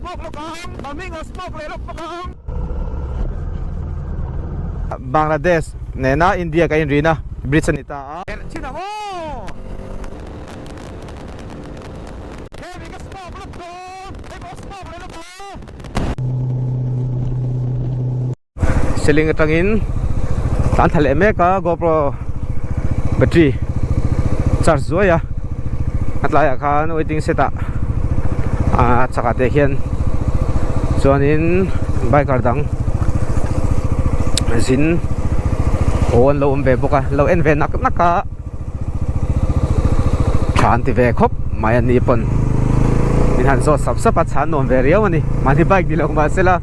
smoke lawk ang mami nga smoke leh lawk bawk ang. Bangladesh nena India ka inrina bridge a ni ta a. Thin ang aw. Hemi ka smoke lawk dawn hei pawh smoke leh lawk ang. Seling atangin tlan thla leh mek a GoPro battery charge zuai a a tlaiah khan waiting set ah ah chakah te khian chuanin biker dang zin haw an lo awm ve bawk a lo en ve nak nak a tha an ti ve khawp mai a ni pawn min han zawt sap sap a chhan nuam ve riau a ni mahni bike ni lo mahsela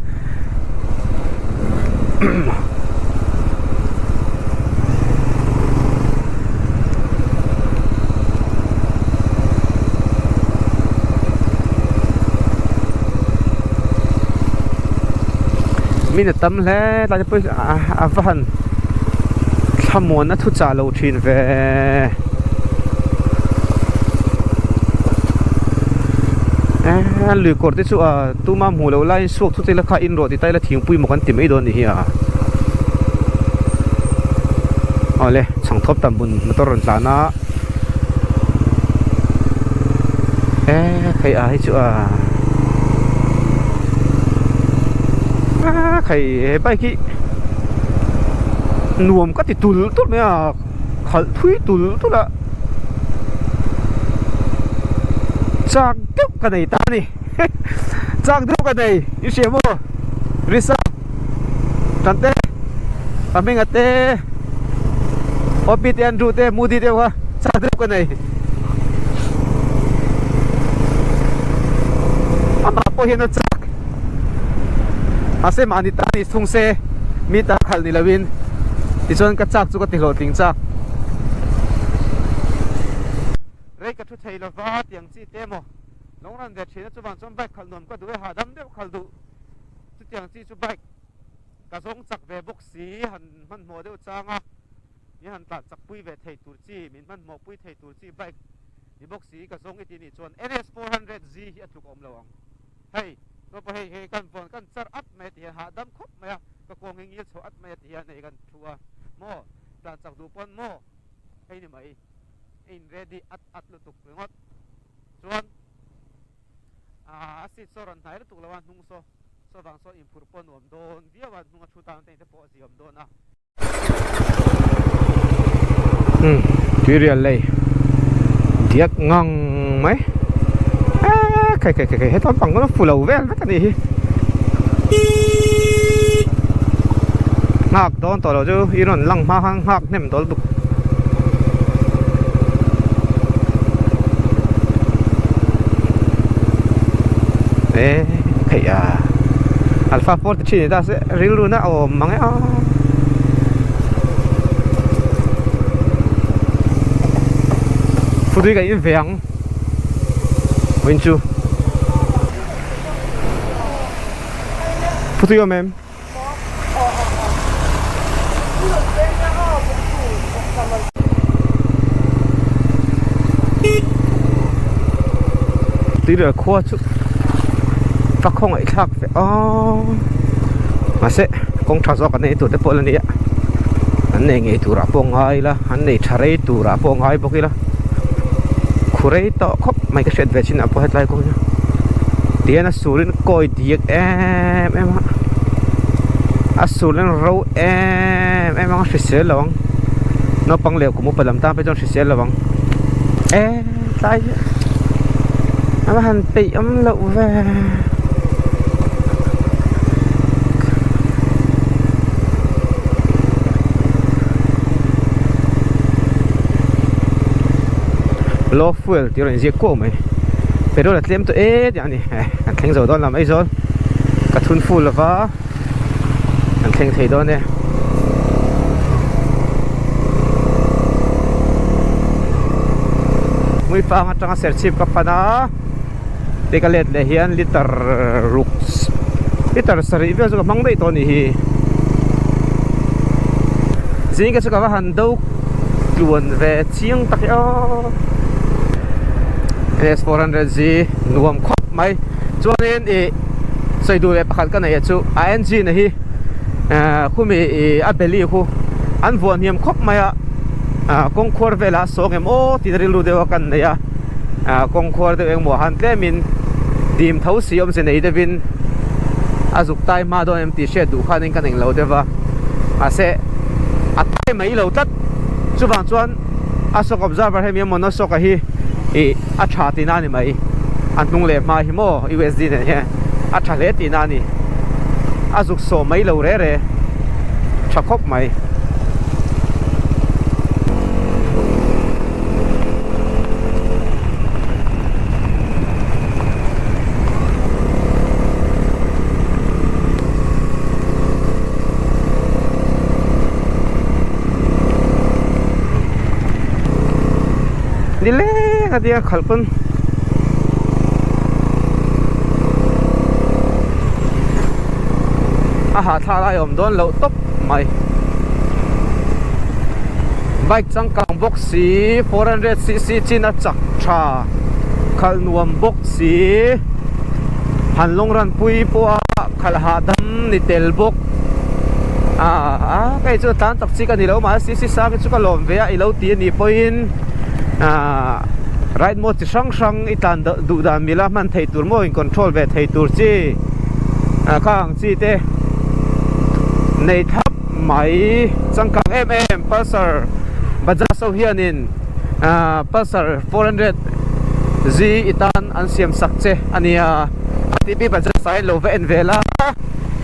Min a tam hle tlai te pawh a va han thlamuanna thu chah lo thin ve. Lui kawr te chu a tuma hmuh loh laiin suak thut ila kha in rawh ti ta ila thingpui maw kan ti mai dawn a ni hi a. Awle chhangthawp tam bun motor rawn tlan a e khai a hi chu a a khai he bike hi nuam ka ti tul tul mai a khalh thui tul tul a chak deuh ka nei ta a ni chak deuh ka nei i hria maw Risa Tante ka hming a te Opi te Andrew te Moody te kha chak deuh ka nei amah pawh hian a chak mahse mahni ta ni thung se mi ta khalh ni lovin tichuan ka chak chu ka ti hlawhtling chak rei ka thu thei lova tiang chi te emaw lo ran ve thin a chuvang chuan bike khalh nuam ka duh e hahdam deuh khalh duh chutiang chi chu bike ka zawng chak ve bawk si han hmanhmawh deuh chang a min han tlan chak pui ve thei tur chi min hmanhmawh pui thei tur chi bike ni bawk si ka zawng i tih nih chuan NS 400 Z hi a tluk awm lo ang hei chuan pawh hei hei kan vawn kan char at mai a ti hian hahdam khawp mai a ka kawng hi ngil chho at mai a ti hian hei kan thu a maw tlan chak duh pawn maw hei ni mai a in ready at at lutuk ringawt chuan a seat saw rawn hnai lutuk lo a hnung saw saw vang sawn inphurh pawh nuam dawn viau a hnung a thu tan te pawh a ziawm dawn a. Umm tuirial lei diak ngang mai eee khai khai khai heta bang pawh fu lo vel vek a nih hi nghak dawn tawh lo chu i rawn lang hma khan nghak hnem dawl bawk eee theih a alpha 43 ni ta se rilru na awm mang e a. Futui kan in ve ang vawiin chu Futui awm em? Tuirial khua chu ka khawngaih thlak ve a mahse kawng tha zawk an nei tur te pawh la ni a an nei ngei turah pawh ngai ila an nei tha rei turah pawh ngai bawk ila khu rei tawh khawp mai ka hriat ve chin ah pawh hetlai kawng hian tihian a surin kawi diak em em a a surin ro em em ang a hrisel lo ang naupang leh kum upa lam tan phei chuan hrisel lo ang e tlai hi a va han peih awm loh ve. Low fuel tih a rawn inziak kuau mai petrol a tlem tawh e tih a ni eh kan thleng zo dawn lam Aizawl ka thun full lova kan thleng thei dawn e. Hmuifang atanga serchhip ka pan a te ka let leh hian liter ruk liter sarih vel chu ka hmang daih tawh a nih hi zing ka chu ka va han do tluan ve chiang tak e aw NS 400 Z nuam khawp mai chuanin ih. Sawi duh leh pakhat ka neih ah chu a engine hi khumi ih a belly khu an vuah hniam khawp mai a kawng khuar velah a sawng em aw tih rilru deuh a kan nei a kawng khuar deuh engmaw han tlemin dim tho si awmze nei deuhin a zuk tai hma dawn em tih hriat duh khanin ka eng lo deuh va mahse a tai mai lo tlat chuvang chuan a shock observer hemi a monoshock a hi ih a tha tihna a ni mai a hnung leh hma hi maw U_S_D nen hian a tha hle tihna a ni a zuk sawh mai lo re re tha khawp mai. Nileng a tia khalh pawn a hahthlak lai a awm dawn loh tawp mai bike changkang bawk si 400 cc chin a chak tha khalh nuam bawk si han lawng ran pui pawh a khalh hahdam ni tel bawk ah kei chu tlan tak chi ka ni lo mahse cc sang hi chu ka lawm ve a i lo ti a nih pawhin ah ride mode chi hrang hrang i tlan duh dan mila hman theih tur maw in control ve thei tur chi ah kha ang chi te nei thlap mai changkang em em Pulsar Bajaj ho hianin ah Pulsar 400 Z i tan an siam sak che a nia a tih pi Bajaj ah hian lo va en ve la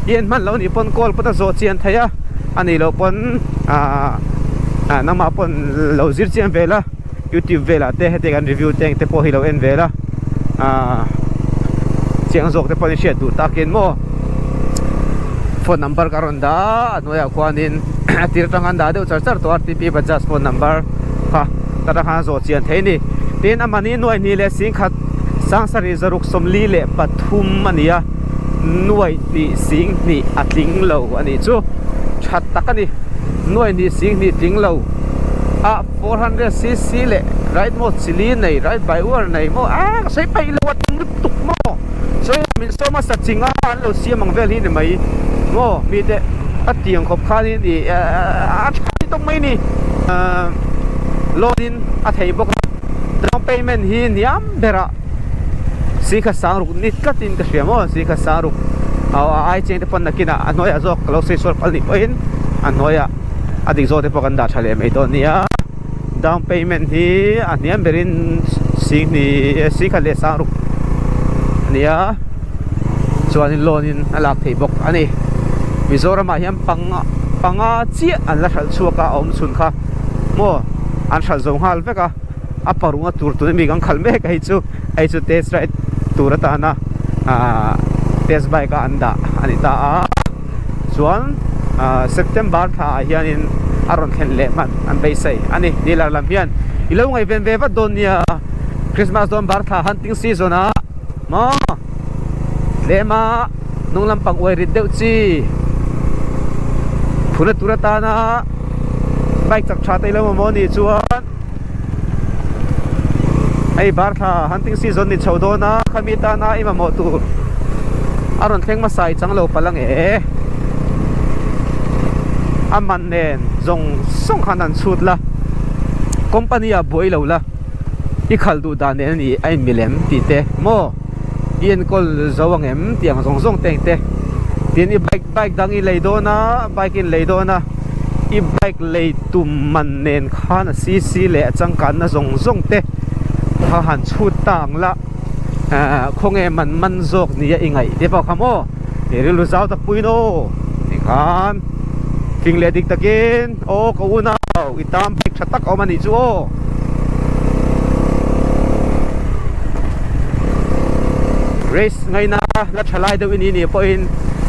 i en hman lo nih pawn call pawn a zawh chian thei a a nih loh pawn ah ah nangmah pawn lo zir chian ve la youtube velah te heti kan review te engte pawh hi lo en ve la ah chiang zawk te pawh in hriat duh takin maw phone number ka rawn dah a a hnuaiah khuanin a tir atang an dah deuh char char tawh a rtp bajaj phone number kha ta tang khan a zawh chian thei a ni tin a mahni nuai hnih leh singkhat sangsarih zaruk sawmli leh pathum a ni a nuai hnih sing hnih a tling lo a nih chu that tak a ni nuai hnih sing hnih tling lo a. 400cc leh ride mode chili nei ride by wire nei maw ah ka sawi peih lo a tam lutuk maw sawi min sawm a sa ching a an lo siam ang vel hi ni mai maw mite a tiang khawp khanin ih a tha ni tawp mai ni loan in a thei bawk a down payment hi hniam berah singkhat sang ruk ni tlatin ka hria maw singkhat sang ruk a ai cheng te pawn nakinah a hnuaiah zawk ka lo sawi sual palh nih pawhin a hnuaiah. A dik zawk te pawh kan dah tha leh mai dawn nia down payment hi a hniam berin singhnih singkhat leh sangruk a ni a chuanin loan in a lak theih bawk a ni Mizoram ah hian panga panga chiah an la hralh chhuak a a awm chhun kha maw an hralh zo nghal vek a a parunga tur tuna mi kan khalh mek a hei chu hei chu test ride tur atana ahh test bike a an dah a ni ta a. Chuan September thla ah hianin a rawn thlen leh hman an beisei a ni. Dealer lam hian i lo ngaihven ve vat dawn nia. Christmas dawn bar thla hunting season ah maw tlem a hnung lampang uai rit deuh chi phuna tur atana bike chak tha te ilo mamawh anih chuan hei bar thla hunting season ni chho dawn a khami tana i mamawh tur a rawn thleng hmasa i chang lo palh ang e a man nen zawng zawng khan an chhut la company ah buai lo la i khalh duh dan nen a ni a in milem tih te maw i enkawl zo ang em tih ang zawng zawng te ang te tin i bike bike dang i lei dawn a bike in lei dawn a i bike lei tum man nen khan a cc leh a changkanna zawng zawng te kha han chhut ta ang la ahh khawnge man man zawk nia i ngaih te pawh kha maw i rilru zau tak puiin aw tikhan fing leh dik takin aw ka unau i tam bike tha tak a awm a nih chu aw. Race ngaina la tha lai deuh i ni nih pawhin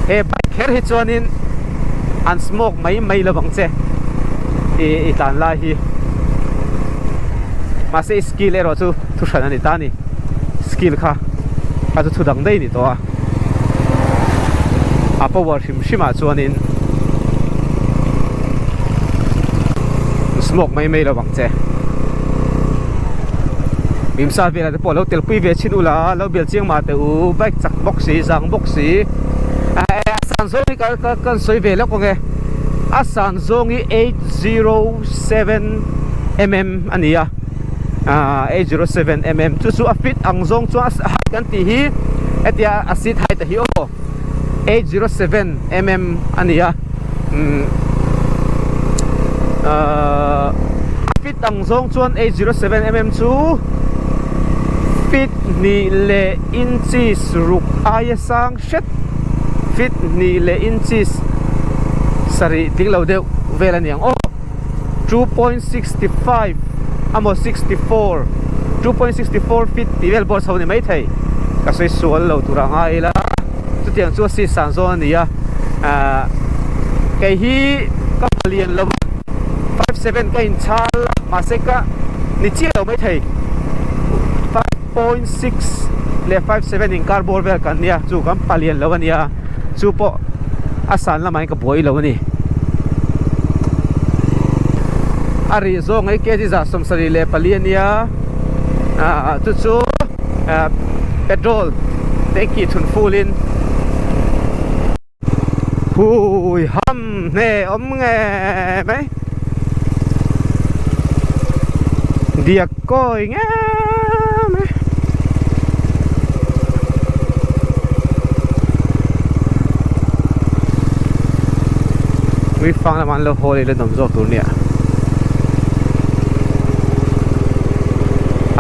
he bike kher hi chuanin an smoke mai mai lo vang che i i tlan lai hi mahse i skill erawh chu thu hran a ni ta a ni skill kha kha chu thu dang daih a ni tawh a a power hrim hrim ah chuanin smoke mai mai lo vang che mimsa velah te pawh lo tel pui ve chin ula lo bel chiang mah teh u bike chak bawk si zang bawk si. A san zawng hi ka ka sawi ve lawk ang e. A san zawng hi 807 mm a ni a, 807 mm chu chu a fit ang zawng chuan a height kan tih hi hetia a seat height a hi aw 807 mm a ni a, a fit ang zawng chuan 807 mm chu feet hnih leh inches ruk aia sang hret feet hnih leh inches sarih tling lo deuh vel a ni ang aw 2.65 amaw 64 2.64 feet tih vel pawh chho ni maithei ka sawi sual lo tur a ngai ila chutiang chu a seat san zawn a ni a ahh kei hi ka palian lo a 57 ka inchhal a mahse ka ni chiah lo maithei 5.6 leh 57 inkar bawr vel kan nia chu kan palian lo a nia chu pawh a san lamah hian ka buai lo a ni a rih zawng hi kg 74 a nia ah chu chu ah petrol tanky thun full in Hui ham hne awm nge mai diak kawi nge mai ui fang lamah an lo haw leh la nawm zawk tur nia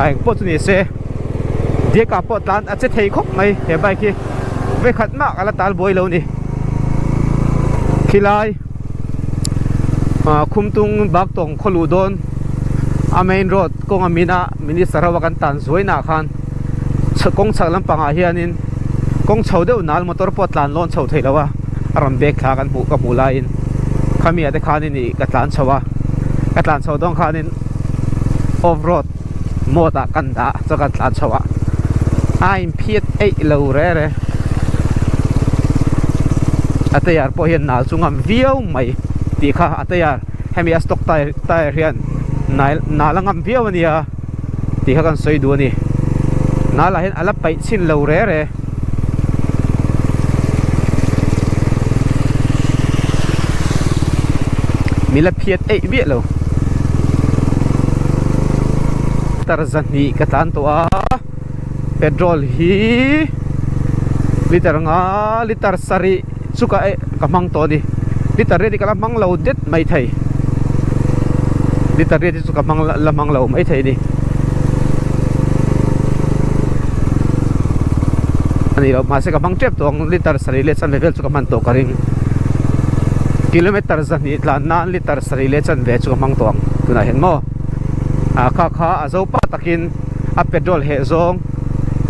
a engpawh chu ni se diak ah pawh tlan a che thei khawp mai he bike hi. Vekhat mah ka la tal buai lo ni. Khilai Khumtung Baktawng khaw luh dawn a main road kawng a min a minister ho a kan tan zuai nah khan kawng chhak lampangah hianin kawng chho deuh nal motor pawh tlan lawn chho thei lo a a rawn bag thla kan hmuh ka hmuh laiin khami ah te khanin ih ka tlan chho a ka tlan chho dawn khanin off road mode ah kan dah chuan kan tlan chho a a inphiat eih lo re re a tyre pawh hian nal chu ngam viau mai tih kha a tyre hemi a stock tyre tyre hian nal nal a ngam viau a nia tih kha kan sawi duh a ni nal ah hian a la paih chhin lo re re. Mi la phiat eih viah lo. Tar zahnih ka tlan tawh a, petrol hi liter nga liter sarih chu ka eh ka hmang tawh a ni. Liter riat hi ka la hmang lo det mai thei. Liter riat hi chu ka hmang la hmang lo mai thei a ni. A ni lo mahse ka hmang tep tawh ang liter sarih leh chanve vel chu ka hman tawh ka ring. Kilometer zahnih tlan nan liter sarih leh chanve chu ka hmang tawh ang tunah hian maw ah kha kha a zo pa takin a petrol heh zawng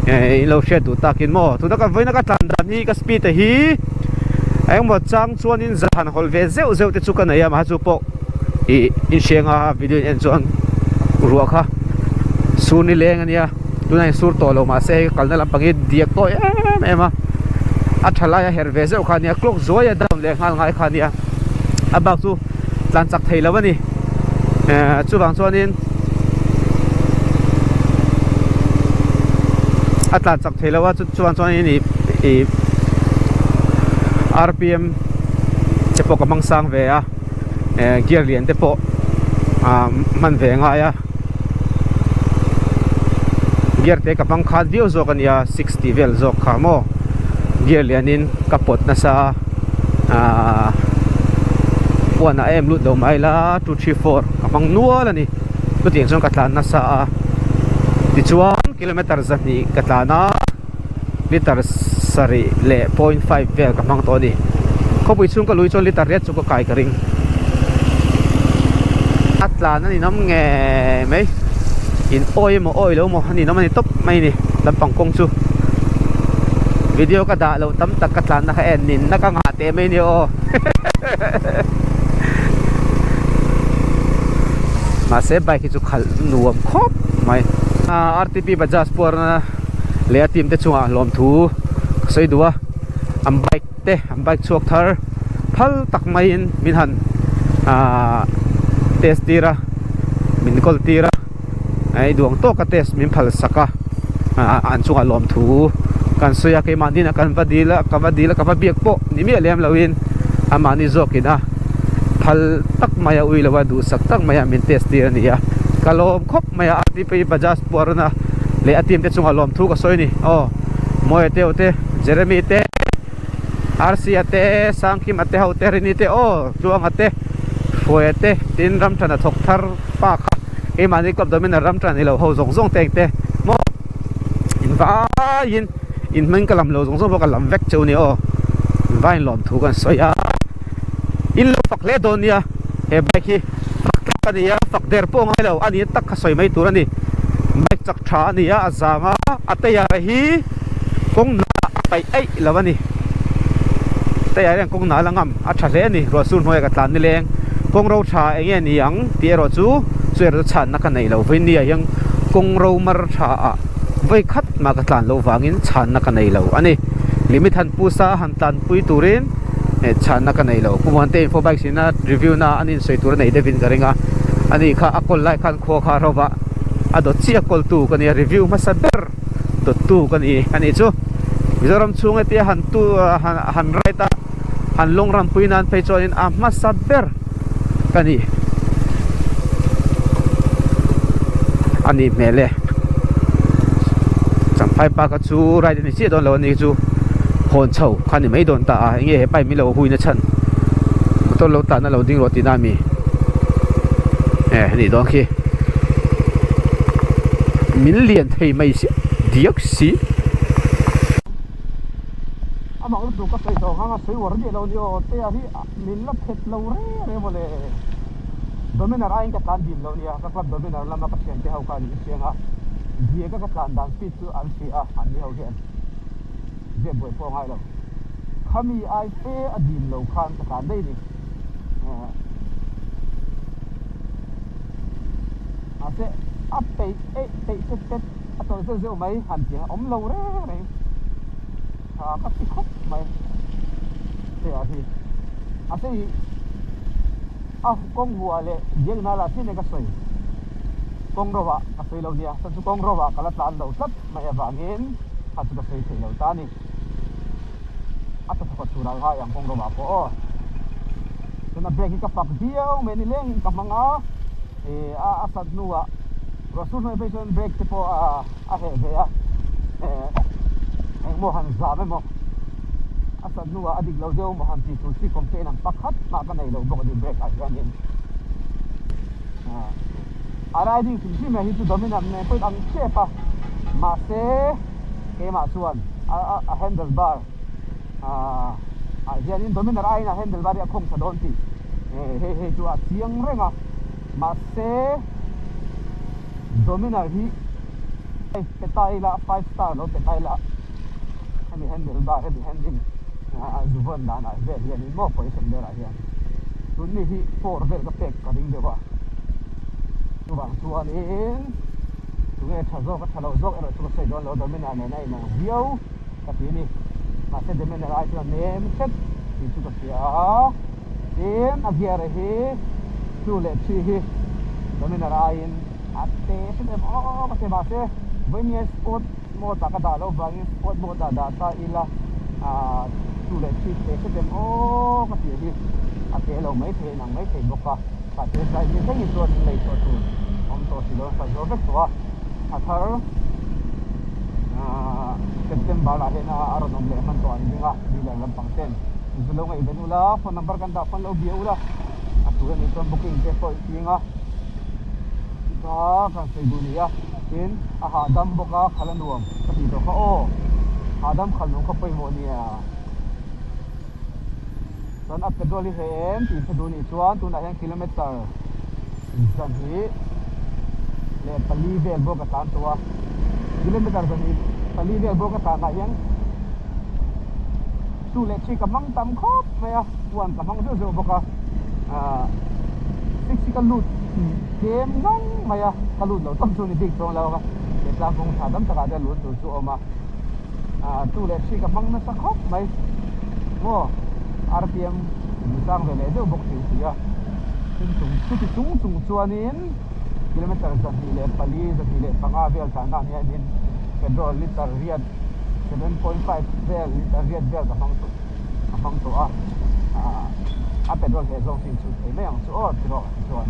eh in lo hriat duh takin maw tuna ka vawiina ka tlan dan hi ka speed a hi engemaw chang chuanin zan hawlh ve zeuh zeuh te chu ka nei a mahse chu pawh ih inhriang a video in en chuan ruah kha sur ni leng a nia tunah hian sur tawh lo mahse hei kalna lampang hi diak tawh em em a a tha lai a herh ve zeuh kha a nia clock zuai a down leh nghal ngai kha a nia a bak chu tlan chak thei lo a ni eh chuvang chuanin a tlan chak thei lo a chuvang chuanin ih ih rpm te pawh ka hmang sang ve a eh gear lian te pawh ah hman ve a ngai a gear te ka hmang khat viau zawk a nia 60 vel zawk kha maw gear lianin ka pawt nasa a ahh puanah em lut lo mai la 2 3 4 ka hmang nual a ni chutiang chuan ka tlan nasa a tichuan kilometer 2 ka tlan a liter sarih leh point five vel ka hmang tawh a ni khawpui chhung ka lui chuan liter riat chu ka kai ka ring a tlan a ninawm nge mai in awi emaw awi lo emaw a ninawm a ni tawp mai a ni lampang kawng chu video ka dah loh tam tak ka tlan na kha en nin na ka ngah teh mai a ni aw mahse bike hi chu khalh nuam khawp mai R_T_P Bajaj puarna leh a team te chungah lawmthu ka sawi duh a an bike te an bike chhuak thar phal tak maiin min han ahh test tir a min kawl tir a hei duang tawka test min phal sak a ah an chungah lawmthu. Kan sawi a, keimah hnenah kan va dil a, ka va dil a, ka va biak pawh ni miah lem loin amahni zawkin a phal tak mai a, ui lo a, duhsak tak mai a min test tir a ni a. Ka lawm khawp mai a, RTP Bajaj Puarna leh a team te chungah lawmthu ka sawi a ni. Aw, Mawia te aw te, Jeremy te, Rc-a te, Sangkima te ho te, Rini te aw, Tluanga te, Hruaia te, tin Ramchana thawk thar pa kha keimahni club domain-a Ramchana ni lo ho zawng zawng te eng te maw in vaiin in hming ka lam lo zawng zawng pawh ka lam vek cheu nia aw in vaiin lawmthu kan sawi a in lo fak hle dawn nia he bike hi fak tlak a ni a fak der pawh a ngai lo a ni tak kha sawi mai tur a ni bike chak tha a ni a a zang a a tayar hi kawng nâ a paih eih lo a ni tayar hian kawng nâ la ngam a tha hle a ni ruah sur hnuaiah ka tlan nileng kawng ro tha eng nge ni ang tih erawh chu chu erawh chu chhanna ka nei lo vawinia hian kawng ro mar tha ah vawi khat mah ka tlan loh vangin chhanna ka nei lo a ni limit han pusa han tlanpui turin eh chhanna ka nei lo Pu Muante info bike sina review na an insawi tur a nei deuhin ka ring a ani kha a kawl lai khan khua kha ro va a dawt chiah kawl tu ka nia review hmasa ber dawt tu ka ni a nih chu Mizoram chhung hetia han tu han ride a han lawng rampui nan phei chuanin a hmasa ber ka ni a nih hmel e Champhai park a chu ride a ni chiah dawn lo a ni chu hawn chho kha ni mai dawn ta a enge hepa in milo hui na chhan motor lo tlan na lo ding rawh tihna a mi e a nih dawn khi min lian thei mai si diak si. Amah lutuk ka sawi tawh ang a sawi uar miah lo a ni aw tea hi min la phet lo reng reng maw le Dominar aiin ka tlan dim lo nia ka club Dominar lama ka thiante ho kha an insiang a Diego ka tlan dan speed chu an hria a an ni ho hian zep buai pawh a ngai lo khami ai fe a dim lo khan ka tlan daih a ni mahse a peih eih peih tet tet a tawlh zeuh zeuh mai han tih ang a awm lo reng reng. Tha ka ti khawp mai hei ah hi a sei a kawng huah leh biak nal ah chian e ka sawi kawng ro ah ka sawi lo nia chuan chu kawng ro ah ka la tlan lo tlat mai avangin kha chu ka sawi thei lo ta a ni a tha thawkhat tur ah ngai ang kawng ro ah pawh aw chuan a brake hi ka fak viau mai a ni lengin ka hmang a ih a a sat hnuah ruah sur hnuai phei chuan brake te pawh a. a heh ve a eh engmaw han zam emaw a sat hnuah a dik lo deuh emaw han tih tur chi complain ang pakhat mah ka nei lo bawk a ni brake ah hianin a riding hrim hrim hi chu dominant nen pawhin ang tep a mahse keimah chuan a handle bar ah hianin dominar aiin a handle bar hi a khawng tha dawn tih hei hei chu a chiang reng a mahse. Dominar hi hei pe ta ila five star lo pe ta ila hemi handle bar hemi handle ah zu vawn danah vel hianin maw position berah hian tun mi hi four vel ka pek ka ring deuh a chuvang chuanin tunge tha zawk a tha lo zawk erawh chu ka sawi dawn lo Dominar nena inang viau ka ti a ni mahse Dominar ai chuan a nem hret tih chu ka hria a. Tin a gear hi 2 leh 3 hi Dominar aiin a te hrim em aw ka ti mahse vawinia sport mode ah ka dah loh vangin sport mode ah dah ta ila ah 2 leh 3 te hret em aw ka tih hi a te lo maithei a inang maithei bawk a mahse driving thlengin chuan in lei chhuah tur awm tawh si lo a sawi zo vek tawh a a thar ah September ah hian a rawn awm leh hman tawh an ring a dealer lampang ten. Zu lo ngaihven ula, phone number kan dah pawn lo bia ula, a tur anih chuan booking te pawh i ching a, chutah kan sawi duh ni a, tin a hahdam bawk a, khal a nuam ka tih tawh kha aw, hahdam khal nuam kha pawimawh nia. Chuan a petrol hi heh em tih hre duh nih chuan tunah hian kilometer 24 vel bawk a tlan tawh a, kilometer 24 vel bawk a tlanah hian. Chu leh chi ka hmang tam khawp mai a, huan ka hmang zeuh zeuh bawk a, ahh six hi ka lut tlem ngang mai a, ka lut lo tam chu ni bik chuang lo a, he tlang kawng tha tam takah te lut tur chu a awm a, ahh chu leh chi ka hmang nasa khawp mai maw rpm sang ve leh deuh bawk thei si a, chung chuti chung chung chuanin kilometer 24 25 vel tlanah hianin petrol litre riat. 7.5 vel litre riat vel ka hmang tawh ka hmang tawh a, a petrol heh zawng chu inchhut thei mai ang chu aw tiraw chuan.